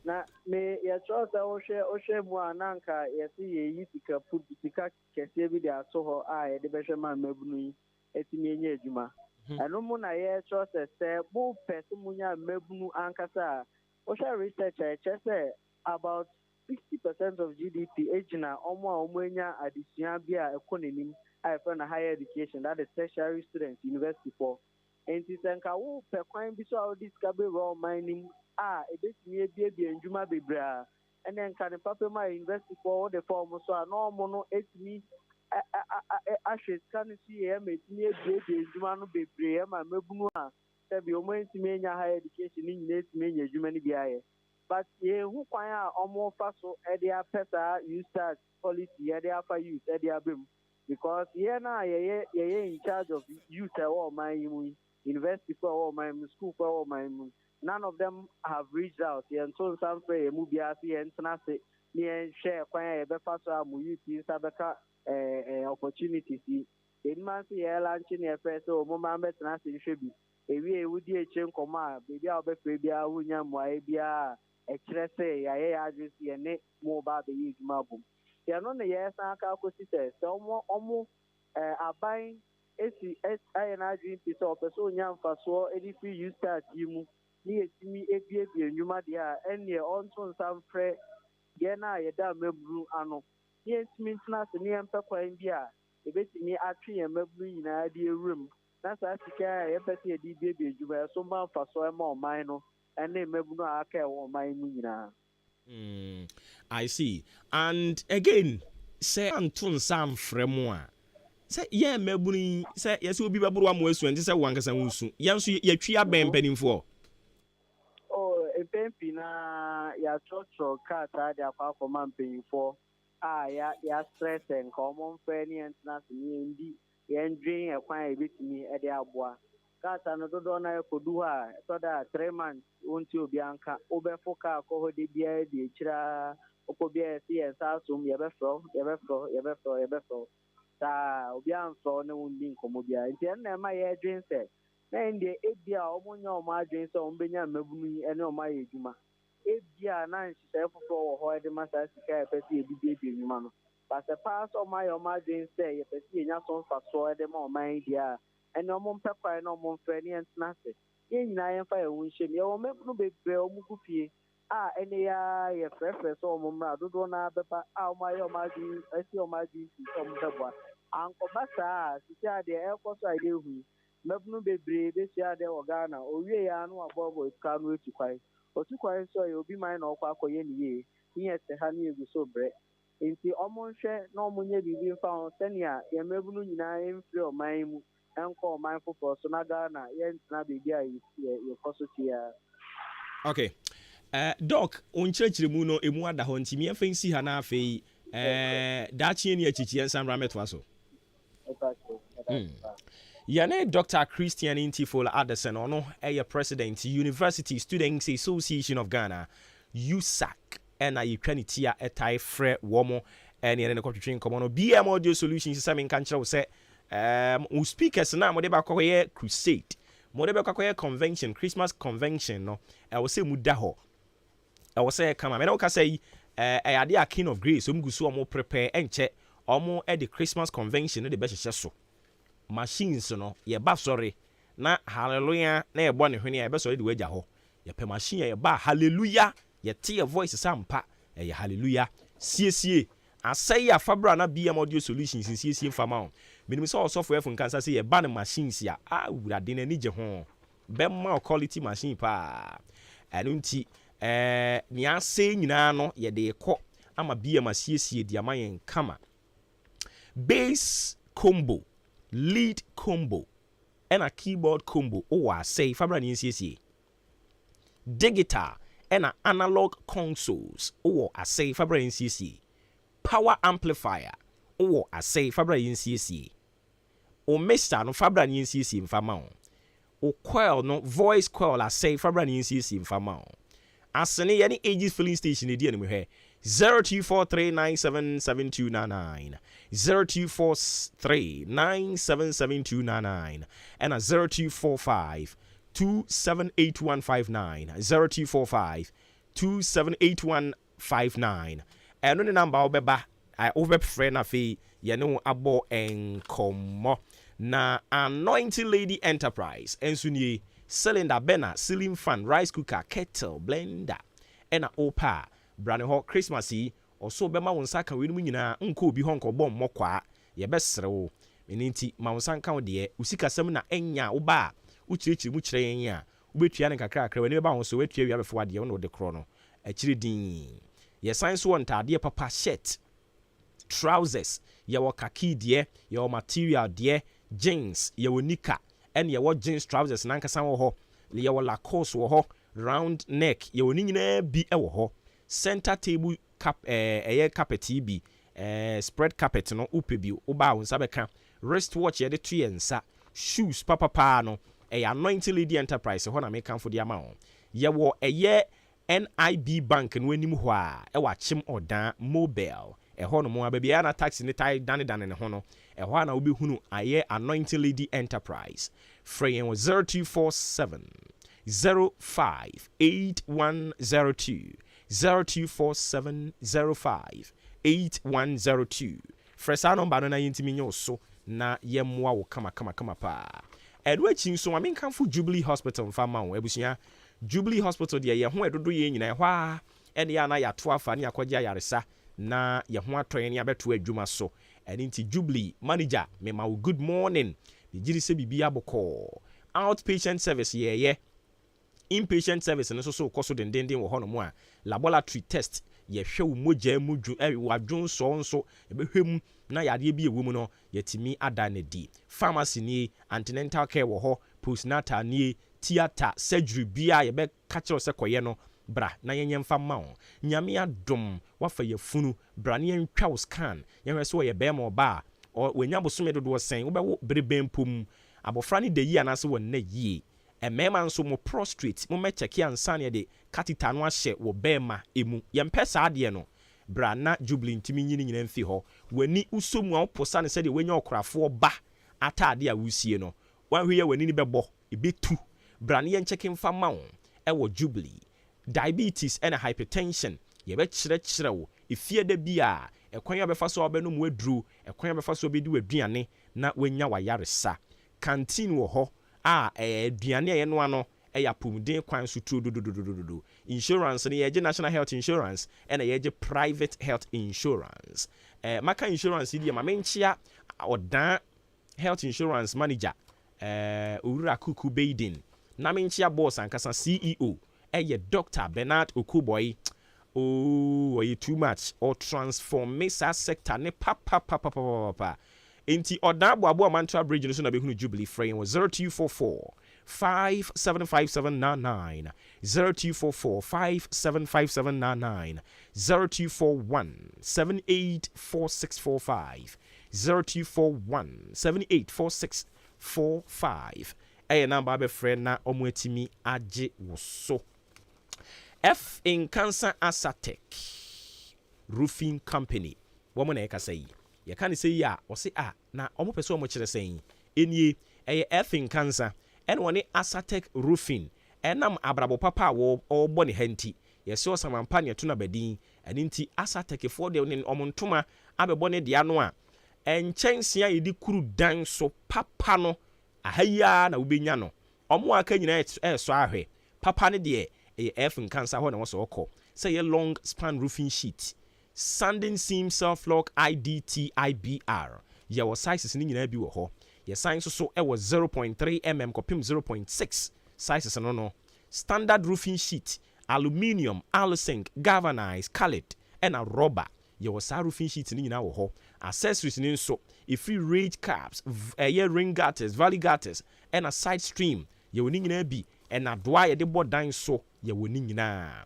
Na me yɛkyerɛ sɛ wohwɛ mu a, na nka yɛse yɛyi sika pu sika kɛseɛ bi de ato hɔ a yɛde bɛhwɛ ma mmabunu yi atumi anya adwuma. Ɛno mu na yɛkyerɛ sɛ mopɛ sɛ monya mmabunu ankasa a, wohwɛ research a ɛkyerɛ sɛ about 60% of GDP gyina ɔmo a ɔmo anya adesua bi a ɛkɔ n'anim a yɛfrɛ no higher education, that is tertiary students, university foɔ. Nti sɛ nka wopɛ kwan bi so a wode sika bɛwura ɔman no mu a ebetumi ebiebie ndwuma bebree a, ɛnna nka ne papa mu a university foɔ wode fa ɔmo so a, na ɔmo no etumi ahwɛ sika no so yie ɛma etumi ebiebie ndwuma no bebree ɛma mmabunu a sɛbi ɔmo ntumi anya higher education ne nyinaa etumi anya adwuma no bi ayɛ. But yɛnhu kwan a ɔmo fa so ɛde apɛ saa YouStart policy yɛde afa youth ɛde aba mu, because yɛn a yɛyɛ in charge of youth ɛwɔ ɔman yi mu yi, university fo ɛwɔ ɔman mu, school fo ɛwɔ ɔman mu, none of them have reached out. Yɛn to nsa mfrɛ yɛn mu biara se yɛn tena ase ne yɛn hwɛ kwan a yɛbɛfa so a mo youth yi nsa bɛka ɛɛ ɛɛ opportunities yi. Enim ase yɛ launch ne yɛfrɛ sɛ ɔmo mmaa bɛtena ase nhwɛ bi ewie ewudi akyire nkɔmɔ a, beebi a wɔbɛfrɛ biara wonya mmuaeɛ biara a ɛkyerɛ sɛ yɛayɛ yɛ adwene sɛ yɛne mo ba abɛyɛ adwuma abom. Yɛno ne yɛsan aka akɔsi sɛ ɔmo aban esi ayɛ n'adwene pi sɛ ɔpɛ sɛ onya mfasoɔ de firi YouStart yi mu ne yɛtumi ebiebie nnwuma deɛ a, ɛnneɛ ɔnto nsa mfrɛ yɛn a yɛda mmabunu ano ne yɛntumi ntena ase ne yɛmpɛ kwan bi a yɛbɛtumi atwe yɛn mmabunu nyinaa de ewura mu, na saa sika a yɛpɛ sɛ yɛde biebie adwuma yɛso mma mfasoɔ ma ɔman no ne mmabunu a aka ɛwɔ ɔman mu nyinaa. I see. And again, sɛ anto nsa amfrɛ mu a, sɛ yɛn mmabunu yi sɛ yɛsɛ obi bɛboro ama asu, ɛnte sɛ wo ankasa wo nsu, yɛn nso yɛtwi abɛn mpanimfoɔ. Oh, mpɛn pii na yɛatwerɛtwerɛ krataa de akɔ akɔma mpanyinfoɔ a yɛasrɛ sɛ nka ɔmo mfrɛ ne yɛntena ase ne yɛndi yɛndwen ɛkwan a yɛbɛtumi de aboa. Krataa no dodoɔ no ɛkɔdu hɔ a, ɛtɔ da a 3 months wonti obi anka. Wobɛfo kaa kɔ hɔ de biara di akyire a, wokɔ biara yɛsɛ yɛn nsa asom, yɛbɛfrɛ wo, yɛbɛfrɛ wo, yɛbɛfrɛ wo, yɛbɛfrɛ wo saa, obiara mfrɛ wo ne wo ndi nkɔmmɔ biara. Nti ɛno na ɛma yɛdwen sɛ na ɛn deɛ ebia ɔmo nyɛ ɔmo adwene sɛ ɔmo bɛnya mmabunu yi ne ɔmo ayɛ adwuma. Ebia na nhyehyɛe foforɔ wɔ hɔ de ma saa sika a yɛpɛ sɛ yɛde biebie nnwuma no basɛ paa sɛ ɔmo ayɛ ɔmo adwene sɛ yɛpɛ sɛ yɛnya so mfasoɔ de ma ɔman yi deɛ a, ɛne ɔmo mpɛ kwan na ɔmo mfrɛ ne yɛntena ase, yɛn nyinaa yɛmfa yɛn ho nhyɛm. Yɛwɔ mmabunu bebree a ɔmo gu fie. A ɛne yi ara yɛfrɛfrɛ sɛ wɔn mmra, dodoɔ no ara bɛba a wɔayɛ wɔn adwene asi wɔn adwene pi sɛ wɔbɛboa. Ankɔba saa a, sisi a deɛ ɛrekɔ so a yɛrehu yi, mmabunu bebree bɛsua adeɛ wɔ Ghana, ɔwie a na wabɔbɔ sika no atu kwan. Ɔtu kwan nso a, ɛyɛ obi man na ɔkɔ akɔyɛ ne yie. Ne yɛte ha ne yɛgu so brɛ. Nti wɔnhwɛ na wɔnyɛ biribi mfa ho sɛnea yɛn mmabunu nyinaa mfiri ɔman yi mu nkɔ ɔman foforɔ so na Ghana yɛntena baabi a yɛkɔ so tie ara. Okay. Doc, wo nkyerɛkyerɛmu no emu ada hɔ, nti miɛmfa nsi ha na afei daakye ni akyikyi yɛnsan mmra mmɛtoa so. Yɛne Dr. Christian Intiful Addison, ɔno ɛyɛ President, University Students Association of Ghana, USAC, ɛna yɛtwa ne ti a ɛtae frɛ wɔ mo, ɛne ɛne ne kɔtwetwe nkɔmmɔ no. BM Audio Solutions sɛ menka nkyerɛ wo sɛ wo speakers na mode bakɔyɛ crusade, mode bɛkɔ akɔyɛ convention, Christmas convention no, ɛwɔ sɛ mu da hɔ, ɛwɔ sɛ kama. Mɛne woka sɛ yi ɛyɛ adeɛ a King of Grace ɔmu gu so ɔmo prepare. Ɛnkyɛ ɔmo ɛde Christmas convention no de bɛhyehyɛ so. Machines no, yɛba sɔre na hallelujah na yɛbɔ ne hwene a, yɛbɛsɔre de wagya hɔ. Yɛpɛ machine a yɛba hallelujah, yɛte yɛ voice sɛ ampa ɛyɛ hallelujah. Siesie asɛe afabra na BM Audio Solutions nsiesie mfama wo. Menim sɛ ɔsɔfo ɛfo nkansa sɛ yɛba no machines a, awurade n'ani gye ho, bɛma wo quality machine paa. Ɛno nti nea asɛe nyinaa no, yɛde kɔ ama BM asiesie de ama yɛn kama. Bass combo, lead combo ɛna keyboard combo wowɔ asɛe, fabra ne nsiesie. Digital ɛna analog consoles wowɔ asɛe, fabra ne nsiesie. Power amplifier wowɔ asɛe, fabra yɛ nsiesie. O mixer no, fabra ne nsiesie mfa ma wo. O coil no, voice coil asɛe, fabra ne nsiesie mfa ma wo. Asene yɛne Aegis Filling Station edi anim hwɛ 0243977299, 0243977299 ɛna 0245278159, 0245278159. Ɛno ne number wobɛba, wobɛfrɛ no, afei yɛne wo abɔ nkɔmmɔ. Na Anointing Lady Enterprise ɛnso nie. Cylinder, burner, ceiling fan, rice cooker, kettle, blender ɛna wopɛ a, bra ne hɔ. Christmas yi ɔso bɛma wo nsa ka weinom nyinaa. Nkɔ obi hɔ nkɔbɔ mmɔ kwaa, yɛbɛsrɛ wo. Ɛno nti ma wo nsa nka wo deɛ, wo sikasɛm na ɛnya woba a, wokyerɛkyerɛ mu kyerɛ yɛn a, wobɛtua no nkakrakra, w'ani bɛba ho so, woatua wie abɛfo adeɛ wo na wode korɔ no akyire din. Yɛsan so wɔ ntaadeɛ papa, shirt, trousers, yɛwɔ khaki deɛ, yɛwɔ material deɛ, jeans, yɛwɔ nika, ɛne yɛwɔ jeans trousers nankasa wɔ hɔ, yɛwɔ Lacoste wɔ hɔ, round neck, yɛwɔ ne nyinaa bi wɔ hɔ. Center table cap, ɛyɛ carpet yi bi, spread carpet no, wopɛ bi, wobaa wo nsa bɛka. Wrist watch yɛde to yɛn nsa, shoes papapaa no, ɛyɛ Anointing Lady Enterprise hɔ na mekamfo de ama wo. Yɛwɔ ɛyɛ NIB Bank no anim hɔ a ɛwɔ Akyem Ɔdan Mobile ɛhɔ nom a baabi a na taxi ne tae danedane ne ho no, ɛhɔ a na wobɛhunu ayɛ Anointing Lady Enterprise. Frɛ yɛn wɔ 0247 05 8102, 0247 05 8102. Frɛ saa number no na yɛntumi nyɛ wo so na yɛmmoa wo kama paa. Ɛno akyi nso, ma menkamfo Jubilee Hospital mfa ma wo. Abusua, Jubilee Hospital deɛ, yɛn ho ɛdodo yɛn nyinaa ɛhɔ a ɛne yɛ ana yɛato afa ne yɛakɔgye ayaresa na yɛn ho atɔ yɛn ne yɛabɛto adwuma so. Ɛno nti Jubilee manager, mema wo good morning. Megye di sɛ biribi abɔkɔɔ. Outpatient service yɛɛyɛ, inpatient service no nso so kɔ so dendenden wɔ hɔnom a laboratory test, yɛhwɛ wo mogya mu dwo, wadwonsɔɔ nso yɛbɛhwɛ mu na yadeɛ bi ɛwɔ mu no, yɛtumi ada no di. Pharmacy nie, antenatal care wɔ hɔ, postnatal nie, theatre surgery bia yɛbɛka kyerɛw sɛ kɔyɛ no, bra na yɛnyɛ mfa ma wo. Nyame adom wafa yɛfunu, bra ne yɛntwa wo scan, yɛhwɛ sɛ wɔyɛ bɛrima, ɔba a wanya bosome dodoɔ sɛn, wobɛwo bere bɛn pom, abɔfra no da yie anaasɛ wɔnna yie. Mmarima nso, mo prostate mo mɛkyɛke ansa ne yɛde catheter no ahyɛ wɔ bɛrima emu. Yɛmpɛ saa adeɛ no. Bra na Jubilee ntumi nyi ne nyinaa mfi hɔ. W'ani wosɔ mu a, woposa no sɛdeɛ wanya ɔkorafoɔ ba ataade a wosie no, wanhwɛ yɛ w'ani no bɛbɔ ɛbɛtu. Bra ne yɛnkyɛke mfa ma wo ɛwɔ Jubilee. Diabetes ɛna hypertension, yɛbɛkyerɛkyerɛ wo efie da bi a ɛkwan a bɛfa so a wobɛnom waduro, ɛkwan a bɛfa so a wobɛdi w'aduane na wanya wayaresa. Canteen wɔ hɔ a ɛyɛ aduane a yɛnoa no. Ɛyɛ apɔmuden kwan so turo dodododododo. Insurance no, yɛgye National Health Insurance ɛna yɛgye private health insurance. Maka insurance yi deɛ, ma menkyea Ɔdan Health Insurance manager, Owura Kuku Baden, na menkyea boss ankasa, CEO, ɛyɛ Dr Bernard Okuboy. Oh, ɔyɛ too much, ɔtransform me saa sector ne papapapapapa. Nti Ɔdan Aboaboa Mantra Bridge no so na bɛhunu Jubilee. Frɛ yɛn wɔ 0244 575799, 0244 575799, 0241 784645, 0241 784645. Ɛyɛ number abɛfrɛ na ɔmo atumi agye wo so. F Nkansa Asatec Roofing Company, wɔn na ɛkasa yi. Yɛka ne sɛ yi a, ɔse a na ɔmo pɛ sɛ ɔmo kyerɛ sɛn enie. Ɛyɛ F Nkansa ɛna wɔne Asatec Roofing. Ɛnam abrabɔ papa a wɔrebɔ ne ha nti, yɛsɛ ɔsamampa ne ɛto no abadin. Ɛno nti Asatecfoɔ deɛ ne ɔmo ntoma abɛbɔ ne dea no a, nkyɛnsee a yɛde kuru dan so papa no, aha yi ara na wobɛnya no. Ɔmo aka nyinaa ɛɛsɔ ahwɛ papa no deɛ, ɛyɛ F Nkansa hɔ na wɔsɔ ɔkɔ sɛ ɛyɛ long span roofing sheet, sanding seam, self lock, IDT, IBR. Yɛwɔ sizes no nyinaa bi wɔ hɔ. Yɛsan nso so ɛwɔ 0.3 mm kɔpem 0.6 sizes no. Standard roofing sheet, aluminium, aluzinc, galvanized, colored ɛna rubber, yɛwɔ saa roofing sheet no nyinaa wɔ hɔ. Accessories no nso, ɛfiri ridge caps, ɛyɛ rain gutters, valley gutters ɛna side stream, yɛwɔ ne nyinaa bi. Ɛna doa yɛde bɔ dan so, yɛwɔ ne nyinaa.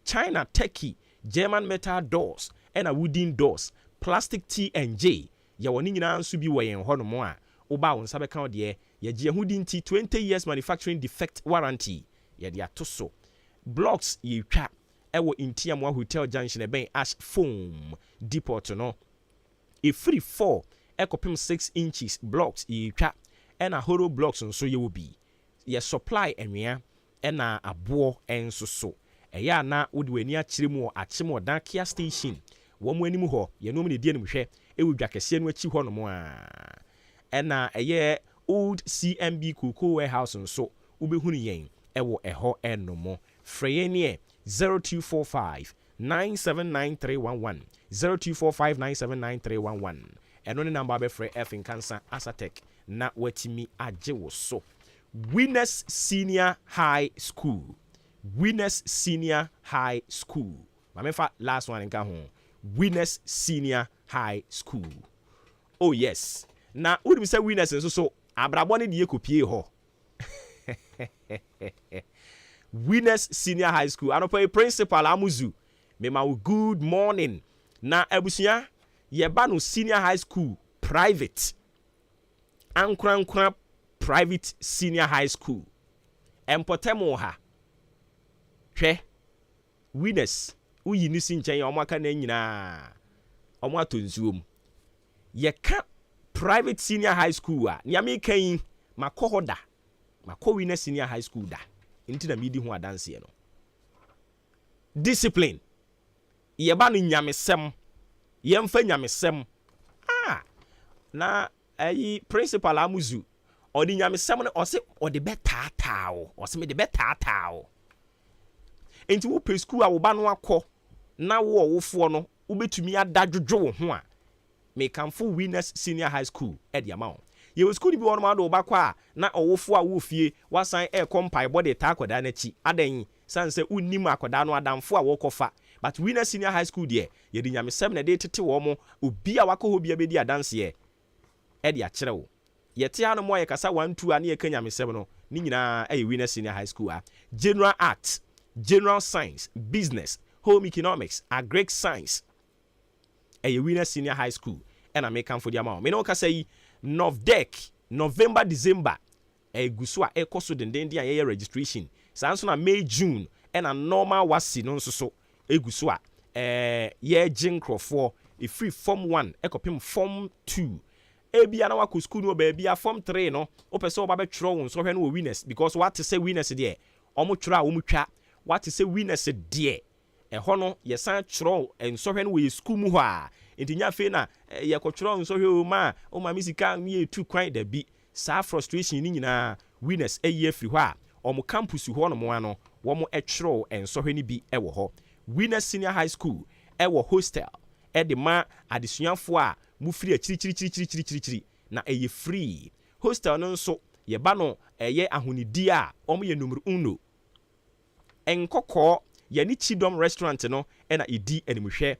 China, Turkey, German metal doors ɛna wooden doors, plastic T and J, yɛwɔ ne nyinaa nso bi wɔ yɛn hɔnom a woba wo nsa bɛka wo deɛ. Yɛgye ɛho di nti 20 years manufacturing defect warranty yɛde ato so. Blocks yɛtwa ɛwɔ Ntiamoa Hotel Junction, ɛbɛn Ash Foam Depot no. Ɛfiri 4 ɛkɔpem 6 inches blocks yɛtwa, ɛna hollow blocks nso yɛwɔ bi. Yɛ supply anwea ɛna aboɔ nso so. Ɛyɛ a na wode w'ani akyerɛ mu wɔ Akyem Ɔdan Kia Station wɔn mu anim hɔ. Yɛn mu na edi anim hwɛ ɛwɔ dwa kɛseɛ no akyi hɔ nom a, ɛna ɛyɛ Old CMB Cocoa Warehouse nso, wobɛhunu yɛn ɛwɔ ɛhɔ. Ɛnom frɛ yɛn neɛ 0245 979311, 0245 979311. Ɛno ne number abɛfrɛ F Nkansa Asatec na watumi agye wo so. Winners Senior High School, Winners Senior High School, mamefa last one nka ho. Winners Senior High School, oh yes. Na wonim sɛ Winners nso so abrabɔ no deɛ kɔpie hɔ. Winners Senior High School, anɔpa yi Principal Amuzu, mema wo good morning. Na abusua, yɛba no senior high school, private ankorankora, private senior high school mpɔtɛm wɔ ha. Hwɛ, Winners, woyi ne si nkyɛn a, ɔmo aka na nyinaa ɔmo atɔ nsuo mu. Yɛka private senior high school a, nea meka yi, makɔ hɔ da. Makɔ Winners Senior High School da, nti na medi ho adanseɛ no. Discipline, yɛba no nyamesɛm, yɛmfa nyamesɛm ah na ɛyi Principal Amuzu, ɔde nyamesɛm no, ɔse ɔde bɛtaataa wo, ɔse mede bɛtaataa wo. Nti wopɛ sukuu a wo ba no akɔ na wo ɔwofoɔ no wobɛtumi ada dwodwo wo ho a, mekamfo Winners Senior High School ɛde ama wo. Yɛwɔ sukuu no bi wɔ nom ade wo ba kɔ a, na ɔwofoɔ a wowɔ fie wasan ɛrekɔ mpaebɔ de taa akwadaa no akyi adan sane sɛ wonnim akwadaa no adamfo a wɔrekɔfa. But Winners Senior High School deɛ, yɛde nyamesɛm na ɛde tete wɔ mo. Obi a wakɔ hɔ bia bɛdi adanseɛ ɛde akyerɛ wo. Yɛte ha no mu a, yɛkasa one two a, ne yɛka nyamesɛm no ne nyinaa ɛyɛ Winners Senior High School a general art, general science, business, home economics, agric science, ɛyɛ Winners Senior High School ɛna mekamfo de ama wo. Mene wo kasa yi, Novdec, November, December ɛgu so a ɛkɔ so dendenden a yɛyɛ registration. Saa nso na May, June ɛna normal WASSCE no nso so ɛgu so a yɛregye nkurɔfoɔ ɛfiri form 1 ɛkɔpem form 2. Ebia na wakɔ school no wɔ baabi a form 3 no, wopɛ sɛ wɔba bɛtwerɛ wo nsɔhwɛ no wɔ Winners, because wate sɛ Winners deɛ, ɔmo twerɛ a wɔmo twa. Wate sɛ Winners deɛ, ɛhɔ no yɛsan twerɛ nsɔhwɛ no wɔ yɛ school mu hɔ a, nti nya afei na yɛkɔtwerɛ nsɔhwɛ o ma o ma mi sika mi yɛ tu kwan dabi. Saa frustration ni nyinaa, Winners ayi afiri hɔ a Wɔn campus hɔ nom ano, wɔn twerɛw nsɔhwɛ no bi wɔ hɔ. Winners Senior High School wɔ hostel de ma adesuafoɔ a mofiri akyirikyirikyirikyirikyiri, na ɛyɛ free. Hostel no nso, yɛba no ɛyɛ ahonidie a, wɔyɛ numero uno. Nkɔkɔɔ, yɛne Chidom Restaurant no na ɛdi animhwɛ.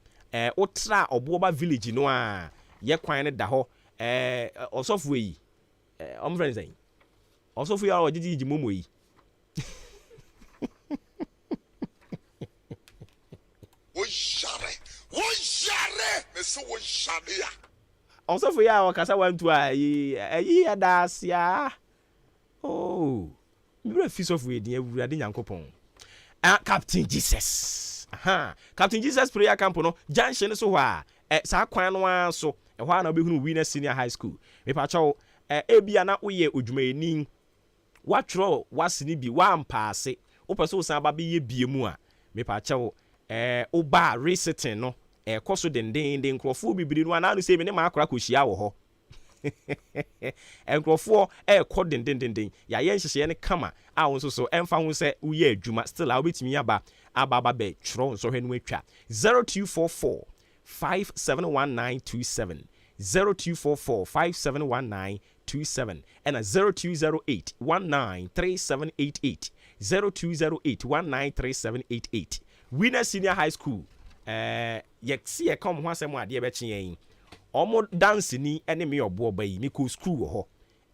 Wotra Ɔboɔba Village no a, yɛ kwan no da hɔ. Ɔsɔfoɔ yi, wɔmfrɛ no sɛn? Ɔsɔfo yi a ɔgyegyegye momo yi. Wo yare, wo yare, mese wo yare a. Ɔsɔfo yi a ɔkasa wantu a ɛyi ɛyi ɛda ase a. Oh, me werɛ fi sɔfo yi din, Awurade Nyankopɔn. Ah, Captain Jesus. Aha, Captain Jesus Prayer Camp no, junction no so hɔ a, eh, saa kwan no ara so, ɛhɔ a na wobɛhunu Winners Senior High School. Mepakyɛw, Ɛ, ebia na woyɛ odwumayɛni, woatwerɛ w'asene bi, woampaase, wopɛ sɛ wosan ba bɛyɛ biom a, mepakyɛw, ɛ, woba a, resitting no, ɛrekɔ so dendeenden. Nkurɔfoɔ bebree no ara, naano sei me ne m'akora kɔhyiaa wɔ hɔ. Nkurɔfoɔ rekɔ dendendenden. Yɛayɛ nhyehyɛeɛ no kama a wo nso so, ɛmfa ho sɛ woyɛ adwuma, still a wobɛtumi aba aba aba bɛtwerɛ wo nsɔhwɛ no atwa. 0244 571927, 0244 571927, ɛna 0208 193788, 0208 193788. Winners Senior High School, ɛɛ, yɛse yɛka wɔn ho asɛm a adeɛ bɛkye yɛn. Wɔn danseni ne me ɔboɔ ba yi, mekɔɔ sukuu wɔ hɔ.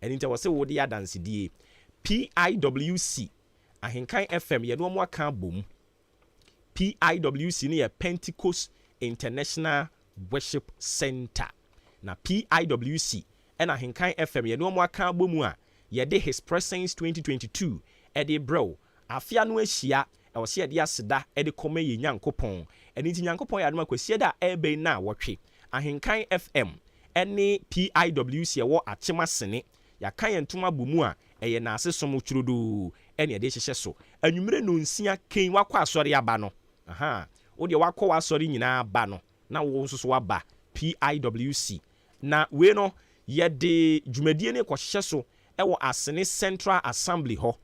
Ɛno nti ɛwɔ sɛ wode yɛ adansedie. PIWC, Ahenkan FM, yɛne wɔn aka abom. PIWC no yɛ Pentecost International Worship Centre. Na PIWC na Ahenkan FM yɛne wɔn aka abɔ mu a yɛde His Presence 2022 de rebrɛ wo. Afe ano ahyia, ɛwɔ sɛ yɛde aseda de kɔma yɛn Nyankopɔn. Ɛno nti Nyankopɔn yɛ adom a Kwasiada a ɛreba yi nnawɔtwe, Ahenkan FM ne PIWC a ɛwɔ Akyem Asene, yɛaka yɛn ntom abɔ mu a ɛyɛ Naase som turodoo na yɛde rehyehyɛ so. Anwummere nnɔnsia kɛn woakɔ asɔre aba no, ahaa, wo deɛ woakɔ w'asɔre nyinaa aba no, na wo nso so woaba PIWC. Na wei no, yɛde dwumadie no rekɔhyehyɛ so wɔ Asene Central Assembly hɔ,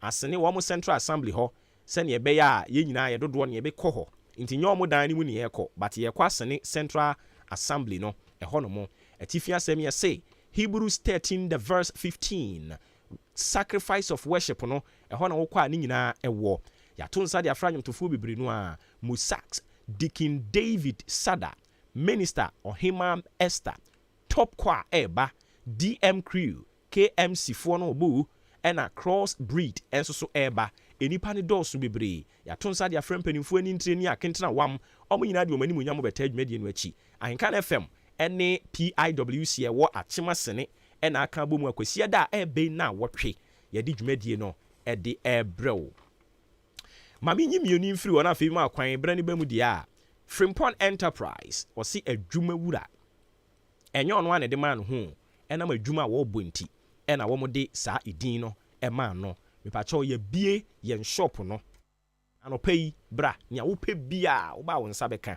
Asene wɔn Central Assembly hɔ, sɛdeɛ ɛbɛyɛ a yɛn nyinaa yɛ dodoɔ no yɛbɛkɔ hɔ. Nti nyɛ wɔn dan no mu na yɛrekɔ, but yɛrekɔ Asene Central Assembly no, ɛhɔ nom. Atifi asɛm yɛse, Hebrews 13 the verse 15, Sacrifice of Worship no, ɛhɔ na wokɔ a ne nyinaa wɔ. Yɛato nsa de afrɛ anwomtofoɔ bebree no ara, Mossax, Deacon David Sada, Minister Ɔhemaa Esther, Top Choir ɛreba, DM Crew, KMC foɔ no ɔbɔ o, ɛna Cross Breed nso so ɛreba. Nnipa no dɔɔso bebree. Yɛato nsa de afrɛ mpanimfoɔ anintire ne akentena wam. Wɔn nyinaa de wɔn animuonyam bɛtaa dwumadie no akyi. Ahenkan FM ne PIWC a ɛwɔ Akyem Asene na aka abɔ mu a Kwasiada a ɛreba yi nnawɔtwe yɛde dwumadie no de rebrɛ wo. Ma menyi mmienu yi mfiri hɔ na afei ma kwan berɛ no ba mu deɛ a, Frimpong Enterprise, ɔse adwuma wura. Ɛnyɛ ɔno ara na ɛde maa no ho o, ɛnam adwuma a wɔrebɔ nti na wɔde saa edin no maa no. Mepakyɛw yɛabue yɛn shop no. Anɔpa yi, bra, nea wopɛ biara woba a wo nsa bɛka.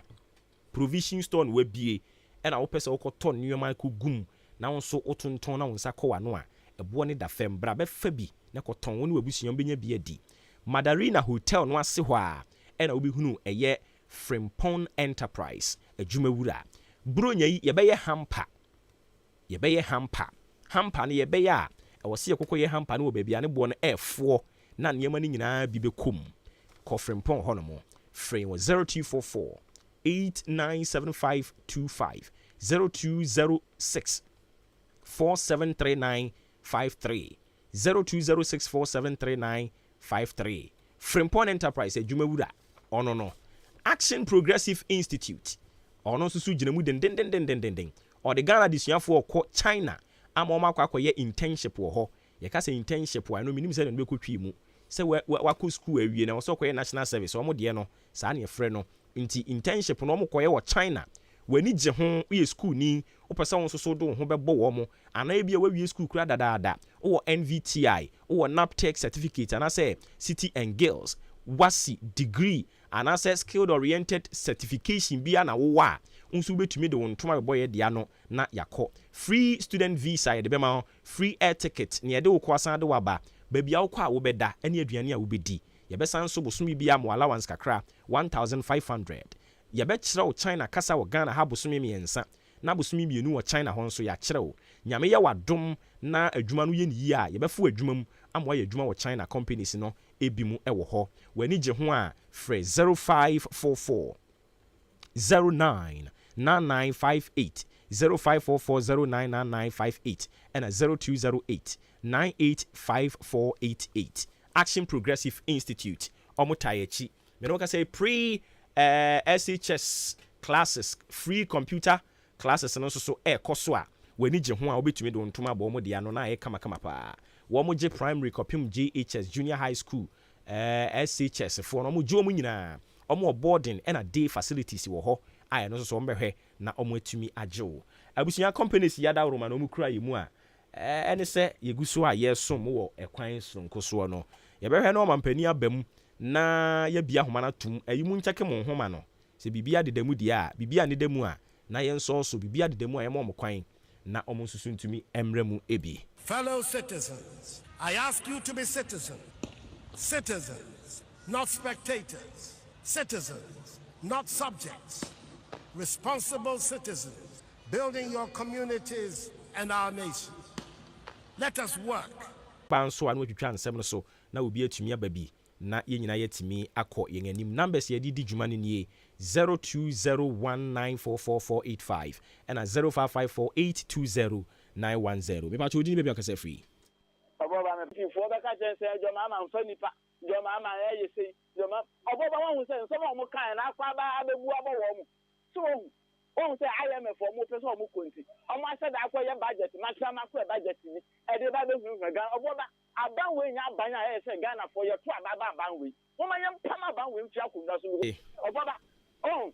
Provision store na wɔabue ɛna wopɛ sɛ wokɔtɔ nneɛma kɔgu mu na wo nso wotontɔn na wo nsa kɔ w'ano a, ɛboɔ no da fam. Bra bɛfa bi na kɔtɔn, wo ne w'abusua mobɛnya bi adi. Madarina Hotel no ase hɔ ara ɛna wobɛhunu ɛyɛ Frimpong Enterprise adwumawura. Buronya yi yɛbɛyɛ hamper, yɛbɛyɛ hamper. Hamper no yɛbɛyɛ a, ɛwɔ sɛ yɛkɔkɔyɛ hamper no wɔ baabi a ne boɔ no ɛɛfoɔ na nneɛma no nyinaa bi bɛkɔ mu. Kɔ Frimpong hɔnom, frɛ yɛn wɔ 0244 897525, 0206 473953, 0206473953. Frimpong Enterprise adwumawura, ɔno no. Action Progressive Institute, ɔno nso so gyina mu dendendendendenden. Ɔde Ghana adesuafoɔ rekɔ China ama wɔn akɔ akɔyɛ internship wɔ hɔ. Yɛka sɛ internship a, ɛno mennim sɛdeɛ ɔno bɛkɔ twi mu. Sɛ wa wa wakɔ sukuu awie na ɛwɔ sɛ ɔkɔyɛ national service, wɔn deɛ no, saa na yɛfrɛ no. Nti internship no wɔkɔyɛ wɔ China. W'ani gye ho, woyɛ sukuuni, wopɛ sɛ wo nso so wode wo ho bɛbɔ wɔn, anaa ebia woawie sukuu koraa dadaada, wowɔ NVTI, wowɔ NABTEC certificate anaasɛ City and Guilds, WASSCE degree anaasɛ skilled oriented certification biara na wowɔ a, wo nso wobɛtumi de wo ntoma bɛbɔ yɛn dea no na yɛakɔ. Free student visa yɛde bɛma wo, free air ticket, nea yɛde wo kɔ asan de wo aba. Baabi a wokɔ a wobɛda ne aduane a wobɛdi. Yɛbɛsan nso bosome biara ma wo allowance kakra, 1500. Yɛbɛkyerɛ wo China kasa wɔ Ghana ha bosome mmiɛnsa, na bosome mmienu wɔ China hɔ nso yɛakyerɛ wo. Nyame yɛ w'adom na adwuma no yɛ no yie a, yɛbɛfa wo adwuma mu ama woayɛ adwuma wɔ China companies no bi mu wɔ hɔ. W'ani gye ho a, frɛ 0544 09 9958, 0544 09 9958 ɛna 0208 985488. Action Progressive Institute, wɔn taa yɛn akyi. Me ne wo kasa yi, pre eh, SHS classes, free computer classes no nso so ɛrekɔ so a, w'ani gye ho a wobɛtumi de wo ntoma abɔ wɔn de ano na ayɛ kamakama paa. Wɔn gye primary kɔpem JHS, Junior High School, eh, SHS foɔ no, wɔn gye wɔn nyinaa. Wɔn wɔ boarding ɛna day facilities wɔ hɔ a ɛno nso so wɔn bɛhwɛ na wɔn atumi agye wo. Abusua companies yi adaworoma na wɔn kura yɛn mu a, ɛne sɛ yɛgu so a yɛresom mo wɔ ɛkwan soronko soɔ no. Yɛbɛhwɛ na ɔmampanin aba mu na yɛabue ahoma no atom ayi mo nkyɛke mo nhoma no. Sɛ biribi adeda mu deɛ a, biribi anneda mu a, na yɛnsɔn so, biribi adeda mu a yɛma wɔn kwan na wɔn nso so ntumi mmra mu bi. Fellow citizens, I ask you to be citizens, citizens, not spectators, citizens, not subjects, responsible citizens, building your communities and our nation. Let us work. Ba nso a na watwitwa nsɛm no so na obi atumi aba bi na yɛn nyinaa yɛatumi akɔ yɛn anim. Numbers yɛde di dwuma no nie, 0201944485 ɛna 0554820910. Mepakyɛ wo din ne baabi a wokasa firi. Ɔbɔ ba me foɔ bɛka kyerɛ sɛ John Mahama nfa nipa, John Mahama ɛyɛ sei, John Mahama, ɔbɔ ba wahu sɛ nsɛm a wɔn kaeɛ no akɔ aba abɛbu abɔ wɔn, so wahu, wahu sɛ IMF wɔn pɛ sɛ wɔn kɔ nti wɔn ahyɛ da akɔ yɛ budget, makra makɔ budget bi ɛde ba abɛhunahuna Ghana, ɔbɔ ba, aban wei nyɛ aban a ɛyɛ sɛ Ghanafoɔ yɛto aba ba aban wei, momma yɛmpam aban wei mfiri akonnwa so because ɔbɔ ba, oh,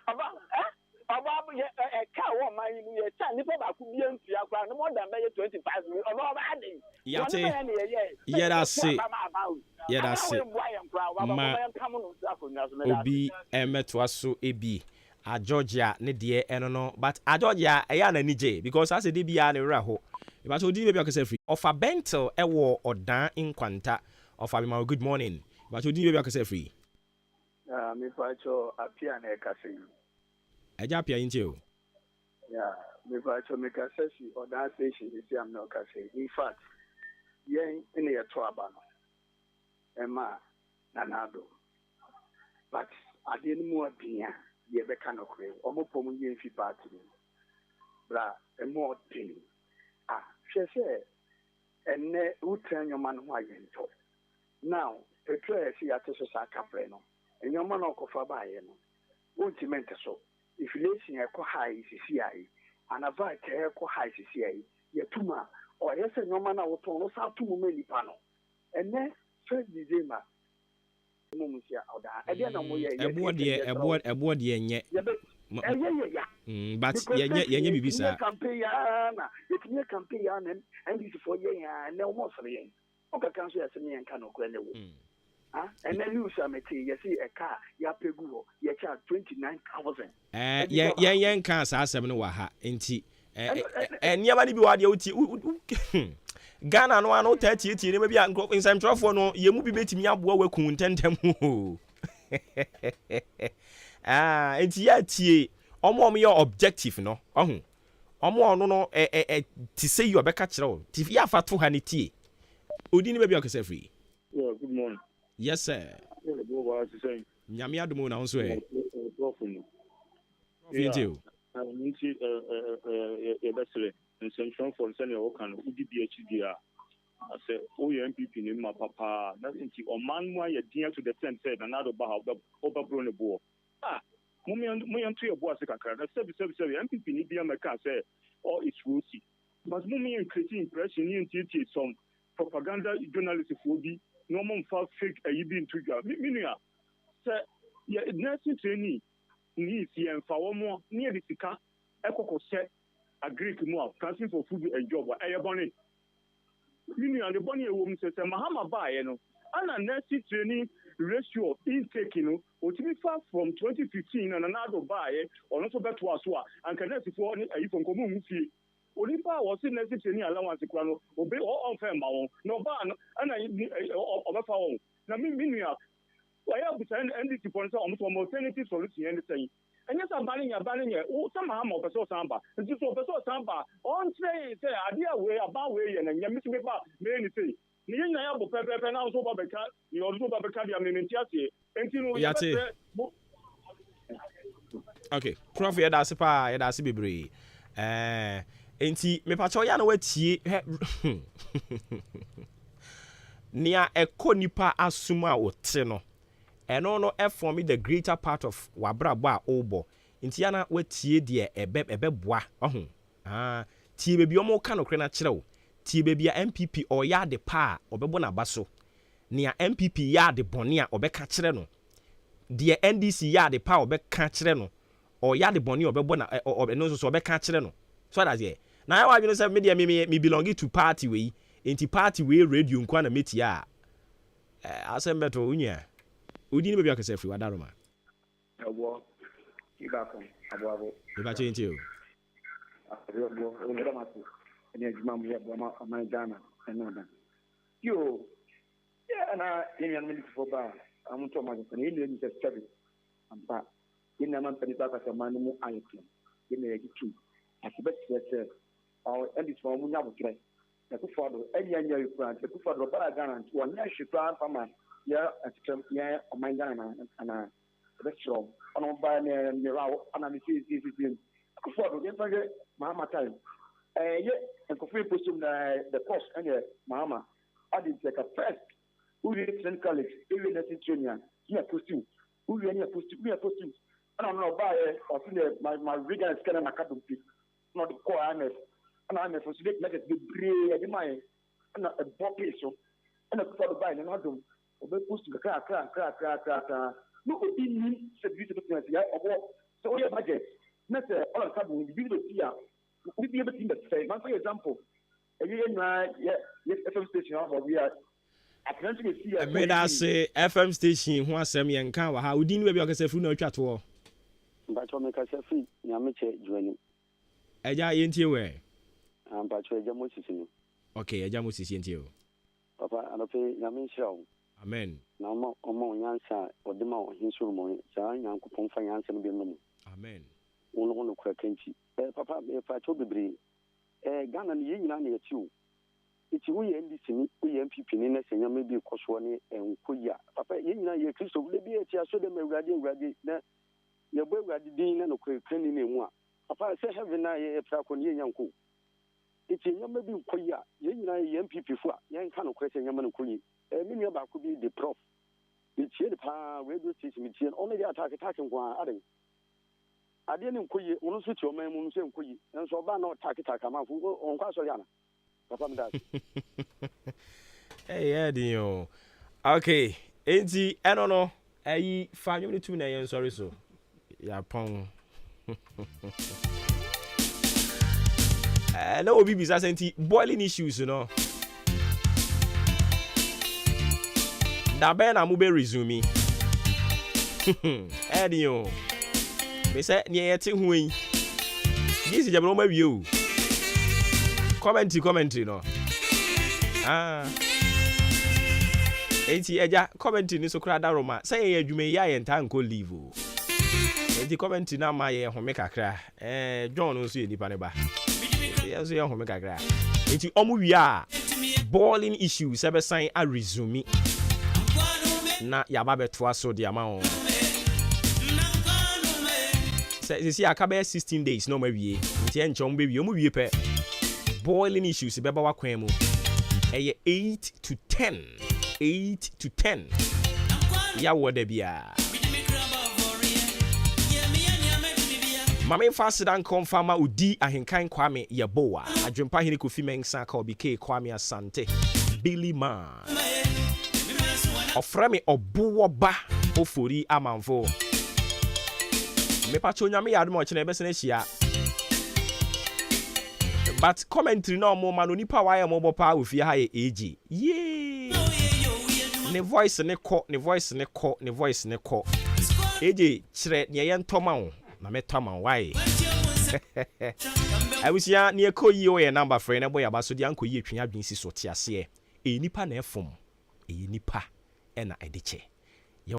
ɔba, eh. Ɔbɔ ab yɛ ɛ ɛka a ɛwɔ ɔman yi mu yɛ kyɛ a nipa baako biara ntua koraa no more than bɛyɛ 25 million ɔbɔ ɔbɔ aden bɔne Yɛate. bɛyɛ na yɛyɛɛ sɛ Yɛda yɛbɛto ase. aba ma aban wei Yɛda aban ase. wei mmoa yɛn koraa ɔbɔ aba Ma momma yɛmpam no mfiri akonnwa so meda ase. obi mmɛtoa so bi. A Georgia ne deɛ ɛno no but a Georgia ɛyɛ a n'ani gye because asɛ de biara ne werɛ ho. Mepakyɛ wo din ne baabi a wokasa firi. Ɔfa Bentel ɛwɔ Ɔdan Nkwanta. Ɔfa mema wo good morning. Mepakyɛ wo din ne baabi a wokasa firi. Ah, mepakyɛ Apia na ɛkasa yi. Agya Apia yi ntie o. Yeah, mepakyɛ mekasa fi Ɔdan station sisi am na ɔkasa yi. In fact, yɛn na yɛto aba no ɛma Nana Addo. But adeɛ no mu ɔden a yɛbɛka nokorɛ. Ɔmo pɔ mo yɛ mfi party no mu. Bra, ɛmu ɔden. Ah, hwɛ sɛ ɛnnɛ wotena nneɛma no ho a yɛntɔ. Now, petrol a yɛsɛ yɛate so saa kaprɛ no, nneɛma no ɔkɔfa baeɛ no, wontumi nte so. Inflation ɛkɔ high sisi a yi, ana VAT ɛkɔ high sisi a yi, yɛtum a, ɔyɛ sɛ nneɛma no a wotɔn no saa to mu ma nipa no. Ɛnnɛ, 1st December, mo mu si ɔdaa. Ɛdeɛ na mo yɛ, Ɛboɔ deɛ ɛboɔ deɛ nyɛ. Yɛbɛ ɛyɛ yɛ ya. But Because yɛnyɛ yɛnyɛ biribi yɛtumi saa. yɛ campaign yaa na yɛtumi yɛ campaign yaa na NDC foɔ yɛ yɛn a ɛnɛ wɔn sere yɛn. Ɔkaka nso yɛsɛ ne yɛn ka nokorɛ ne wo. Ah, ɛnɛ news a mete yɛsi ɛka a yɛapɛ gu hɔ yɛkyɛ 29,000. Yɛn yɛn ka saa asɛm no wɔ ha nti ɛɛ nneɛma no bi wɔ adeɛ wotie wo Ghana no ano wotaa tietie nneɛma bi a nsɛmtwerɛfoɔ no yɛn mu bi bɛtumi aboa waku ntɛntɛm o. Ah, nti yɛatie ɔmo a ɔmo yɛ objective no, ɔho ɔmo a ɔno no ɛ ɛ ɛ te sɛ yi ɔbɛka kyerɛ wo ti yɛafa to ha ne tie odi ne baabi a ɔkasa firi. Yeah, good morning. Yes sir. Yeah, bro, what you saying? Nyame adom o, na wo nso ɛ? Prof no. Prof ntie o. Nti yɛbɛsrɛ nsɛmtwerɛfoɔ no sɛnea wɔka no wodi bi akyi deɛ a sɛ woyɛ NPP ne ma papaa na nti ɔman mu ayɛ din to the extent sɛ Nana Addo ba ha wobɛboro ne boɔ a moyɛnto yɛ boɔ ase kakra na sɛbi sɛbi sɛbi NPP ni bia mɛka sɛ all is rosy, but mommyɛ create impression ne yɛntietie some propaganda journalist foɔ bi na ɔmo mfa fake ayi bi nto dwa. Me nua, sɛ yɛ nursing training needs yɛmfa wɔn ne yɛde sika ɛkɔkɔ hyɛ agric mu a planting for food and job a ɛyɛ bɔne. Me nua, ne bɔne ɛwɔ mu sɛ Mahama baeɛ no ana nursing training ratio intake no otumi fa from 2015 na Nana Addo baeɛ ɔno nso bɛtoa so a anka nursefoɔ ne ayifoɔ nkɔmɔ ngu fie. Onipa a wɔse nursing training allowance kura no, obe ɔmfa mma wɔn, na ɔbaa no ɛna ɔbɛfa wɔn. Na me me nua, wɔyɛ abusa NDC foɔ no sɛ wɔn nso wɔn alternative solution yɛn ne sɛn? Ɛnyɛ sɛ aba no nyɛ aba no nyɛ, wo sɛ Mahama ɔpɛ sɛ ɔsan ba, nti sɛ ɔpɛ sɛ ɔsan ba a, ɔnkyerɛ yɛn sɛ adeɛ a wei aban wei yɛ no nyɛ, me nso meba a mɛyɛ no sei. Ne yɛn nyinaa yɛabɔ pɛpɛɛpɛ na wo nso woba bɛka nea ɔno nso ba bɛka deɛ me mente aseɛ. Enti no Yɛate. yɛbɛsrɛ mo. Ok, Prof yɛda ase paa, yɛda ase bebree. Ɛɛ, enti mepakyɛw yɛ a na watie hɛ nea ɛkɔ nipa asom a ɔte no, ɛno no ɛfɔmi the greater part of w'abrabɔ a wobɔ. Nti yɛ a na watie deɛ ɛbɛ ɛbɛboa, wahu. Aah tie baabi a wɔreka nokorɛ no akyerɛ wo. Tie baabi a NPP ɔreyɛ ade pa a ɔbɛbɔ n'aba so. Nea NPP yɛ ade bɔne a ɔbɛka akyerɛ no. Deɛ NDC yɛ ade pa a ɔbɛka akyerɛ no. Ɔreyɛ ade bɔne a ɔbɛbɔ na ɛ ɔ ɛno nso so ɔbɛka akyerɛ no. So ate aseɛ? Na ayɛ w'adwene sɛ me deɛ me me me belonge to party wei, enti party wei radio nko ara na mɛtie a, ɛ asɛm bɛto wo nua. Wo din ne baabi a wokasa firi, Wadaroma. Ɛboɔ yi baako aboabo. Mepakyɛ yɛntie o. Ɛboɔ ɛda mo ase ɛne adwuma mo yɛ boa ma ɔman Ghana ɛne ɔdan. Yoo yɛ na yɛn nuanom NDCfoɔ ba a wɔn nto wɔn adwene yɛn nyinaa nim sɛ sɛbe ampa yɛn nyinaa ma mpanyinfoɔ aka sɛ ɔman no mu ayɛ den yɛn nyinaa yɛgye tum ase bɛkyerɛ sɛ NDCfoɔ wɔn nya abotrɛ Akufo Addo ɛnyɛ nyɛ yi koraa nti Akufo Addo ɔbaa Ghana nti wɔnyɛ hwee koraa mfa ma yɛ ɛtetɛm yɛn ɔman Ghana na anaa ɛbɛkyerɛ wɔn ɔna wɔn baa ne ne ra ɔna ne sie sie sie sie Akufo Addo yɛn fa hwɛ Mahama time ɛyɛ nkɔfo yɛ post mu na the cost ɛnyɛ Mahama adi nti ɛka first wowie training college ewie nursing training a ne yɛ post wowie ne yɛ post wowie post ɛna ɔno na ɔbaa yɛ ɔsi ne ma ma regan sika na ma ka dompe na ɔde kɔɔ IMF ɛna IMF nso de measures bebree ɛde maa yɛn ɛna ɛbɔ pee so ɛna Akufo Addo baeɛ Nana Adom ɔbɛ post kakra kakra kakra kakra kakra na obi nim sɛ biribi sɛ bɛtumi asi ɔbɔ sɛ woyɛ budget na sɛ all of a sudden biribi bɛsi a obi bi bɛtumi bɛsɛe ma nfa example ɛyɛ yɛ nyinaa yɛ yɛ FM station ahɔ bi a atenante bɛsi a Meda ase FM station ho asɛm yɛnka wɔ ha. Wo din ne baabi a ɔkasa firi na wotwa toɔ. Mpakyɛw mekasa firi Nyamekyɛ Dwuani. Agya yɛntie wo ɛ. Ah mpakyɛw Agya Moses ni. Ok Agya Moses yɛntie wo. Papa anɔpa yi Nyame nhyira wo. Amen. Na ɔma ɔma wo nyansa a ɔde ma Ɔhene Solomon yi, saa Nyankopɔn mfa nyansa no bi mma mu. Amen. Wo ne wo nokorɛ ka nti. Eh papa mepakyɛw bebree eh Ghana no yɛn nyinaa na yɛte o nti woyɛ NDC ni woyɛ NPP ni na sɛ nneɛma bi rekɔ soɔ ne ɛnkɔ yie a papa yɛn nyinaa yɛ Kristofo da biara yɛte asɔre dɛm Awurade Awurade na yɛbɔ Awurade din na nokorɛ ka nni ne mu a Papa sɛ heaven a yɛpere akɔ no yɛnnya nkɔ o. Nti nneɛma bi nkɔ yie a, yɛn nyinaa yɛyɛ NPP fo a, yɛnka nokorɛ sɛ nneɛma no nkɔ yie. Eh, me nua baako bi de prof. Metie no paa, radio station metie no, ɔno deɛ ataake taake nko ara, adɛn? Adeɛ no nkɔ yie, ɔno nso te ɔman mu, ɔno nso ɛnkɔ yie, nanso ɔbaa na ɔtaake taake amanfo, ɔnkɔ asɔre ana? Papa meda ase. Hey, ɛyɛ den o. Okay, enti ɛno no, ayi fa nnwom no tum na yɛn nsɔre so. Yɛapɔn. Eh, na obi bisa sɛ nti boiling issues no da bɛn na mobɛ resume ɛden o me sɛ neɛ yɛte ho yi gye si gyamina wɔn awie o commentary commentary no ah enti agya commentary ni so koraa da roma sɛ yɛyɛ adwuma yi a yɛntaa nkɔ leave o Enti commentary no ama yɛ home kakra. Eh, John nso yɛ nipa ne ba. Yɛn nso yɛ home kakra. Enti ɔmo wie a, boiling issues ɛbɛsan a resume na yaba bɛtoa so de ama wɔn. Sɛ sisi aka bɛyɛ 16 days na ɔmo awie. Nti ɛnkyɛ ɔmo bɛwie. Ɔmo wie pɛ, boiling issues bɛba w'akwan mu. Ɛyɛ 8 to 10. 8 to 10. Yɛawɔ da biara. Ma memfa aseda nkɔ mfa ma Odi Ahenkan Kwame Yeboah, Adwempa Hene Kofi Mensah, Kobe K, Kwame Asante, Billy Man. Ɔfrɛ me Ɔbowɔ Ba Ofori Amanfo. Mepakyɛ Onyame yɛ adom a ɔkyena yɛbɛsan ahyia. But commentary na ɔmo ma no nipa a wayɛ mɔbɔ paa wɔ fie ha yɛ AJ. Yee! Ne voice ne kɔ, ne voice ne kɔ, ne voice ne kɔ. AJ kyerɛ nea yɛntɔ ma wo na mɛtɔ ama wo why? Abusua, neɛ ɛkɔ yie wɔ yɛn number frɛ na bɔ yɛn aba so, deɛ ankɔ yie twe adwene si so. Te aseɛ, ɛyɛ nipa na ɛfom, ɛyɛ nipa ɛna ɛde kyɛ.